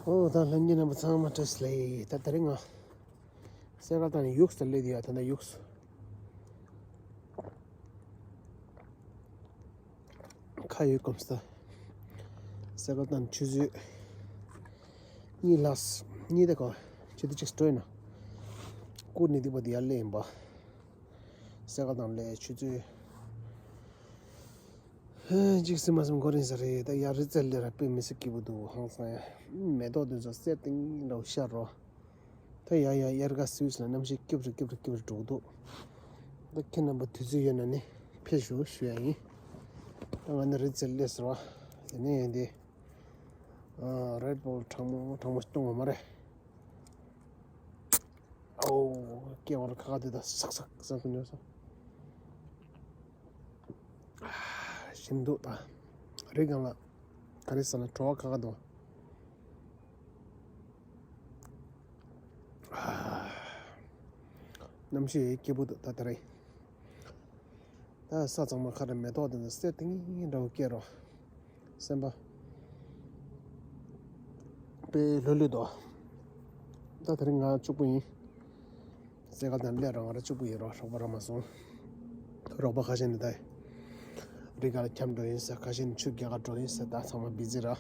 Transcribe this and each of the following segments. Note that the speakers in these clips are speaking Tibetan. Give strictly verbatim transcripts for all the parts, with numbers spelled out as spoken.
ཨོ་ད་ལྷན་རྒྱས་རྣམ་པ་ཚང་མ་བཀྲ་ཤིས་བདེ་ལེགས། ད་དེ་རིང་ང་སེ་ག་དང་ཡུགས་ལ་སླེབས་ཡོད། ད་ད་ཡུགས་ཁ་ཡོད་གོམས་ད་སེ་ག་དང་ཆུ་ཚོད་གཉིས་ལྷག་གཉིས་དེ་ག་ཆུ་ཚོད་གཅིག་སྤྲོ་ཡིན་ན་ཀུར་ནི་སྡིག་པ་དེ་ཡར་སླེབས་ཡིན་པ། སེ་ག་དང་ལས་ཆུ་ཚོད་ཧེ། གཅིག་སེམས་མ་སེམས་འགོར་ཡིན་ས་རེད། ད་ཡར་རི་རྩེ་ལས་ར་དཔེ་མི་སྲིད་སྐྱིད་པོ་འདུག་ཧང་སང་ཡ། མེ་ཏོག་དེ་ཚོ་སེར་ཏིང་ར་ཤར་རོ། ད་ཡ་ཡ་དབྱར་ཁ་སུད་སི་ལ་གནམ་གཤིས་སྐྱིད་པོ་རེད། སྐྱིད་པོ་རེད། སྐྱིད་པོ་རེད་འགྲོ་གི་འདུག་ད་ཁྱེད་རྣམ་པ་དུས་ཚོད་ཡོད་ན་ནི་ཕེབས་ཤོག་ཞུ་ཡ་ཡིན། ད་ང་ནི་རི་རྩེ་སླེབས་ཟེར་བ། དེ་ནས་ཡིན་ཏེ། ཨ། རེད་བོལ་གྲང་མོ་གྲང་མོ་གཏོང་བ་མ་རེད། ཨོ། སྐེ་བར་ཁ་ཁ་དེ་དང་སག་སག་སག་ཉོས་སོང་། ཞིམ་འདུག་ད་རི་སྒང་ལ་ག་རེ་ཟ་ན་བྲོ་བ་ཁ་ཁ་འདུག་གནམ་གཤིས་སྐྱིད་པོ་འདུག་ད་ད་རེས། ད་ས་གཙང་མ་ཁ་རེ་མེ་ཏོག་དེ་ཚོ་སེར་ཏིང་ཏིང་འདྲ་བོ་སྐྱེས་རོ། སེམས་པ་དཔེ་ལྷོད་ལྷོད་འདུག་ད་དེ་རིང་ང་གཅིག་པུ་ཡིན། སེ་ག་དང་ལས་རང་ང་རང་གཅིག་པུ་ཡིན་རོ། རོགས་པ་རག་མ་སོང་། རོགས་པ་ཁ་ཤས་ནི་ད་རི་སྒང་ལ་འཁྱམས་འགྲོ་ཡིན་ཟེར། ཁ་ཤས་ནི་ཆུ་རྒྱག་ག་འགྲོ་ཡིན་ཟེར། ད་ཚང་མ་བི་ཛི་ར།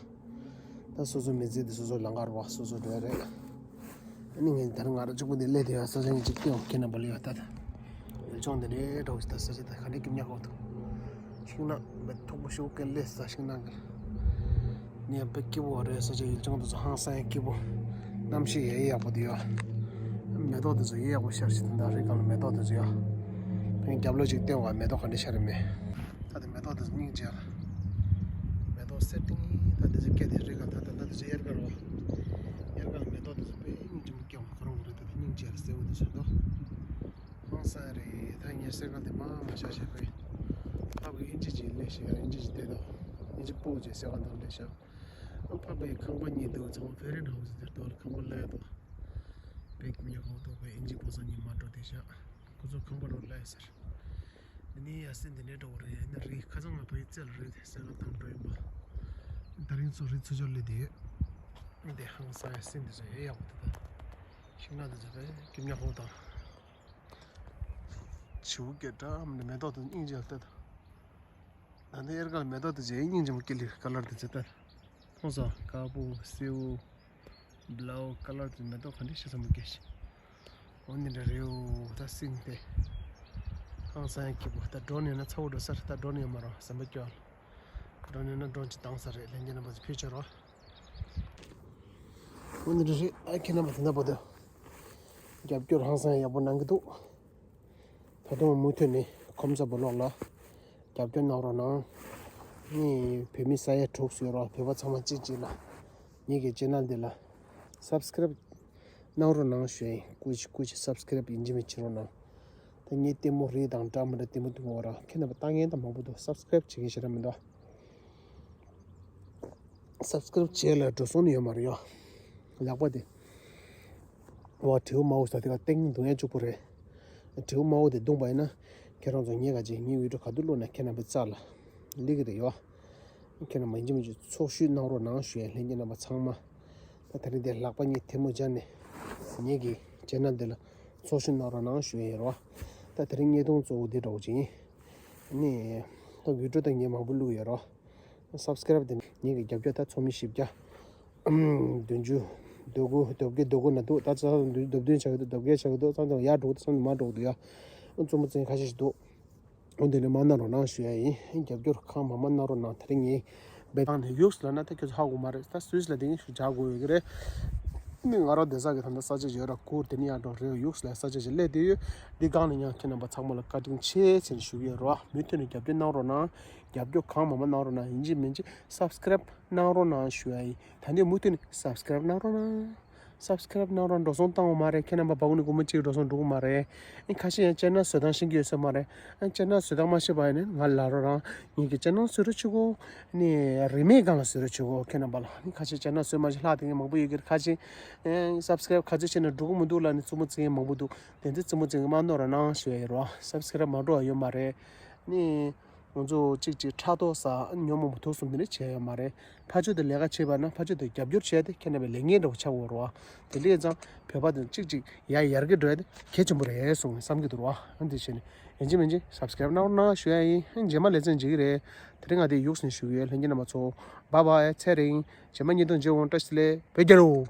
ད་སོ་སོ་མི་ཚེ་འདི་སོ་སོ་ལང་གར་བ་སོ་སོ་འགྲོ་ཡ་རེད། ཨ་ནི་ངས་ད་རུང་ང་རང་གཅིག་པུ་འདི་སླེབས་དུས་ཡ་ས་ཆ་ངས་གཅིག་སྟོན་ཁྱེད་རྣམ་པ་ལ་ཡ་ད་ད། ཡུལ་ལྗོངས་འདི་ནས་འགྲོ་ཞིག་ད་ས་ཆ་ད་ག་འདྲའི་སྐྱིད་ཉག་གོ་འདུག་ཤིང་ནགས་མི་མཐུག་པོ་ཞིག་གི་སླེབས་ས་ཤིང་ནགས་གི་ནས་དཔེ་སྐྱིད་པོ་རེད། ས་ཆ་ཡུལ་ལྗོངས་འདི་ཚོ་ཧང་སང་ཡ་སྐྱིད་པོ། གནམ་གཤིས་ཡ་ཡ་ཡག་པོ་འདུག་ཡ། མེ་ཏོག་འདི་ཚོ་ཡ་ཡག་པོ་ཤར་ཞིག་ད་ད་རི་སྒང་ལ་མེ་ཏོག་འདི་ཚོ་ཡ། ཕན་རྒྱབ་ལོགས་ཅིག་སྟོན་བ་མེ་ཏོག་ག་འདྲ་ཤར་མེད། ད་དེ་མེ་ཏོག་དེ་ཚོ་སྙིང་རྗེ་ལ། མེ་ཏོག་སེར་ཏིང་ད་དེ་ཚོ་སྐད་དེ་རེད་ག་ད་ད་ད་དེ་ཚོ་དབྱར་ཁ་རོ། དབྱར་ཁ་ལ་མེ་ཏོག་དེ་ཚོ་དཔེ་སྙིང་རྗེ་མོ་སྐྱེ་བ་ཁོ་རང་རེད། ད་དེ་སྙིང་རྗེ་ལ་སེར་པོ་དེ་ཚོ་འདུག་ཧང་སང་རེད། ད་ངས་སེ་ག་དེ་མ་མ་བཞག་བཞག་པས། ཕ་བུ་ཨིན་ཇི་ཅིག་ལས་ཤིག་ཨིན་ཇི་ཅིག་བལྟས་དོ། ཨིན་ཇི་སྤོ་ཅིག་སེ་ག་དང་ལས་ཤག་ཨ་ཕ་བུའི་ཁང་པ་གཉིས་འདུག་ཚང་མ་ཕེ་རན་ཧའུ་སི་དེར་དོ་ལ་ཁང་པ་ལས་དོ། བེག་ཉོ་གོ་དོ་བེ་ཨིན་ཇི་སྤོ་ས་གཉིས་མ་འགྲོ་དེ་ཤག་ཁོ་ཚོ་ཁང་པ་རོ་ལས་ཟེར། འདི་ནི་ཡ་སེ་འདི་ནས་འགྲོ་བ་རེད། ཡ་ན་རི་ཁ་ཚང་ང་ཕ་ཡི་རྩེ་ལ་རེད་དེ་སེ་ག་དང་འགྲོ་ཡིན་པ། ད་རིང་ཚོ་རི་ཚུར་ཕྱོགས་སླེབས་དེ་ཡོད། འདི་ཧང་སང་ཡ་སེ་འདི་ཚོ་ཡ་ཡག་པོ་དེ་ད། ཤིང་ནགས་འདི་ཚོ་ཕ་ཡི་སྐྱིད་ཉག་ཧོ་དང་། བྱིའུ་སྐད་འདྲ་མི་འདུག་མེ་ཏོག་དང་སྙིང་རྗེ་ལྟ་དང་། ད་ལྟ་དབྱར་ཁ་ལ་མེ་ཏོག་དེ་ཚོ་སྙིང་རྗེ་མོ་སྐྱེ་ལེ་ཀ་ལར་དེ་ཚོ་ལྟ། མཐོང་སོང་། དཀར་པོ་སེའུ། བློ་ཀ་ལར་དེ་མེ་ཏོག་ག་འདྲ་ཞིག་ཚང་མ་སྐྱེ་ཤི། འོ་འདི་འདྲ་རེད་འོ་ད་སྲིན་དེ། ཧང་སང་ཡ་སྐྱིད་པོ། ད་ཌོ་རོན་ཡོད་ན་ཚ་བོ་འགྲོ་ས་རེད། ད་ཌོ་རོན་ཡོད་མ་རོ་ཟམ་པ་སྐྱོ། ཌོ་རོན་ཡོད་ན་ཌོ་རོན་ཅིག་བཏང་ས་རེད། ལྷན་རྒྱས་རྣམ་པ་ཚོ་ཕེབས་ཆོག་རོ། འོ་འདི་འདྲ་རེད། ཨ་ཁྱེད་རྣམ་པ་དེ་འདྲ་པོ་འདུག་རྒྱབ་སྐྱོར་ཧང་སང་ཡག་པོ་གནང་གི་འདུག་ད་དུང་མུ་མཐུད་ནས་ཁོམ་ས་བོ་ལོག་ལ་རྒྱབ་སྐྱོར་གནང་རོགས་གནང་། ངས་བོད་མི་ས་ཡ་དྲུག་ཡོད་རོགས། བོད་པ་ཚང་མ་གཅིག་གཅིག་ལ་ངེད་ཀྱི་ཆེ་ནལ་འདི་ལ་སབ་སི་ཀེ་རེབ་གནང་རོགས་གནང་ཞུ་ཡིན། སྐུ་མཁྱེན་སྐུ་མཁྱེན་སབ་སི་ཀེ་རེབ་ཡིན་གཅིག་མིན་གཅིག་རོགས་གནང་། ད་ངས་ལྟད་མོ་རེད་དང་འདྲ་མི་འདྲ་ལྟད་མོ་ལྟ་གི་ཡོད་ར། ཁྱེད་རྣམ་པ་ལྟ་མཁན་ད་མང་པོ་འདུག་སབ་སི་ཀེ་རེབ་བྱེད་མཁན་ཞེ་དྲག་མི་འདུག་སབ་སི་ཀེ་རེབ་བྱས་ལ་འགྲོ་སོང་ནི་ཡོད་མ་རེད་ཡ། ལག་པ་དེ། འོ་དྲེའུ་དམར་པོ་ཟེར་དེ་ག་སྟེང་བརྡུང་ཡ་གཅིག་པུ་རེད། དྲེའུ་དམར་པོ་དེ་བརྡུངས་པ་ཡིན་ན་ཁྱེད་རང་ཚོ་ངའི་ག་ཅིག་ངའི་བི་ཌིའོ་ག་དུས་བླུགས་ན་ཁྱེད་རྣམ་པའི་རྩ་ལ་སླེབས་ཀྱི་རེད་ཡ། ཁྱེད་རྣམ་པ་ཡིན་གཅིག་མིན་གཅིག་ཚོགས་ཞུགས་གནང་རོགས་གནང་ཞུ་ཡ། ལྷན་རྒྱས་རྣམ་པ་ཚང་མ། ད་དེ་རིང་དེ་ལག་པ་གཉིས་ཐལ་མོ་སྦྱར་ནས་ངེད་ཀྱི་ཆེ་ནལ་འདི་ལ་ཚོགས་ཞུགས་གནང་རོགས་གནང་ཞུ་ཡ་ཡིན་རོ། ད་དེ་རིང་བརྙན་ཐུང་གཙོ་བོ་འདི་འདྲ་བོ་ཅིག་ཡིན། ནི། ད་བི་ཌིའོ་ད་ངས་མང་པོ་བླུགས་ཡོད་རོ། སབ་སི་ཀེ་རེབ་དེ་ངེད་ཀྱི་རྒྱབ་སྐྱོར་ད་ཚོགས་མི་བཞི་བརྒྱ། བདུན་ཅུ། སྟོང་དགུ་སྟོང་དགུ་སྟོང་དགུ་ན་འདུག་ད་ཚ་སྟོང་བདུན་སྟོང་བདུན་ཆགས་ཀྱི་འདུག་སྟོང་བརྒྱད་ཆགས་ཀྱི་འདུག་སྟོང་བདུན་ཡར་འགྲོ་གི་འདུག་སྟོང་བདུན་མར་འགྲོ་གི་འདུག་ཡ། ཨ་བཙུན་མོ་བཙན་ཁ་ཤས་ཤིག་འདུག་འོ་འདི་ནས་མ་གནང་རོགས་གནང་ཞུ་ཡ་ཡིན། རྒྱབ་སྐྱོར་གང་མང་མང་གནང་རོགས་གནང་། དེ་རིང་ངས་བེད་བཏང་ནས་ཡུགས་ལ་ན་ད་ཁྱོད་ཚོ་ཧ་གོ་མ་རེད། ད་སུད་སི་ལ་དེ་ངས་ཞུ་བྱ་དགོས་ཡོད་ཀྱི་རེད། ནི་ང་རང་བསྡད་ས་གི་ད་ལྟ་ས་ཆ་ཡོད་ར། གུར་དེ་ནི་ཡར་འགྲོ་རེད། ཡུགས་ལ་ས་ཆ་ཞིག་སླེབས་དེ་ཡོད། འདི་སྒང་ནས་ཡང་ཁྱེད་རྣམ་པ་ཚང་མ་ལ་བཀའ་དྲིན་ཆེ་ཟེར་ནས་ཞུ་གི་ཡོད་ར། མུ་མཐུད་ནས་རྒྱབ་སྐྱོར་གནང་རོགས་གནང་། རྒྱབ་སྐྱོར་གང་མང་མང་གནང་རོགས་གནང་། ཡིན་གཅིག་མིན་གཅིག་སབ་སི་ཀེ་རེབ་གནང་རོགས་གནང་ཞུ་ཡ་ཡིན། ད་ནི་མུ་མཐུད་ནས་སབ་སི་ཀེ་རེབ་གནང་རོགས་གནང་། སབ་སི་ཀེ་རེབ་གནང་རོགས། འགྲོ་སོང་བཏང་བ་མ་རེད། ཁྱེད་རྣམ་པ་སྦ་ཁུག་ནས་སྒོར་མོ་གཅིག་འགྲོ་སོང་འགྲོ་གི་མ་རེད། ཨ་ཁ་ཤས་ཡང་ཆེ་ནལ་བཟོ་སྟངས་ཤེས་ཀྱི་ཡོད་ས་མ་རེད། ཨ་ཆེ་ནལ་བཟོ་སྟངས་མ་ཤེས་པ་ཡིན་ན་ང་ལ་རོགས་རང་། ངེད་ཀྱི་ཆེ་ནལ་བཟོ་རོགས་བྱེད་གོ་ནི་རིན་མེད་སྒང་ལ་བཟོ་རོགས་བྱེད་གོ་ཁྱེད་རྣམ་པ་ལ། ནི་ཁ་ཤས་ཆེ་ནལ་བཟོས་མ་ཤེས་ལྷག་དེ་ངས་མང་པོ་ཡོད་ཀྱི་རེད། ཁ་ཤས་ཨ་སབ་སི་ཀེ་རེབ་ག་ཚོད་བྱས་ན་འགྲོ་གི་མི་འདུག་ལབ་ནི་རྩུབ་མོ་རྩེ་མཁན་མང་པོ་འདུག་དེ་ཚོ་རྩུབ་མོ་རྩེ་མཁན་མ་གནང་རོགས་གནང་ཞུ་ཡ་ཡིན་རོ། སབ་སི་ཀེ་རེབ་མ་འགྲོ་བ་ཡོད་མ་རེད། ནི། ང་ཚོ་གཅིག་གཅིག་ཕྲག་དོག་ཟ་ཉོན་མོངས་པ་དུག་གསུམ་དེ་འདྲ་བྱས་ཡོད་མ་རེད། ཕར་ཕྱོགས་དེ་ལས་ཀ་བྱེད་པ་ན་ཕར་ཕྱོགས་དེ་རྒྱབ་སྐྱོར་བྱས་ཏེ་ཁྱེད་རྣམ་པའི་ལས་ངན་འདྲ་བོ་ཆགས་ཡོད་རེད་བ། དེ་འདྲ་ཡིན་ཙང་བོད་པ་དེ་གཅིག་གཅིག་ཡར་ཡར་གྱི་འགྲོ་ཡ་དེ་གལ་ཆེན་པོ་རེད་གསུངས་བསམ་གྱི་འདུག་རེད་བ། འདི་བྱས་ནས་ཡིན་གཅིག་མིན་གཅིག་སབ་སི་ཀ་རེབ་གནང་རོགས་གནང་ཞུ་ཡ་ཡིན། རྗེས་མ་ལེ་ཚན་མཇལ་གྱི་རེད། དེ་རིང་ང་དེ་ཡུགས་ནས་ཞུ་གི་ཡོད། ལྷན་རྒྱས་རྣམ་པ་ཚོ་བཱའི་བཱའི། ཚེ་རིང་། རྗེས་མ་བརྙན་ཐུང་མཇལ་འོང་། བཀྲ་ཤིས་བདེ་ལེགས། བོད་རྒྱལ་ལོ།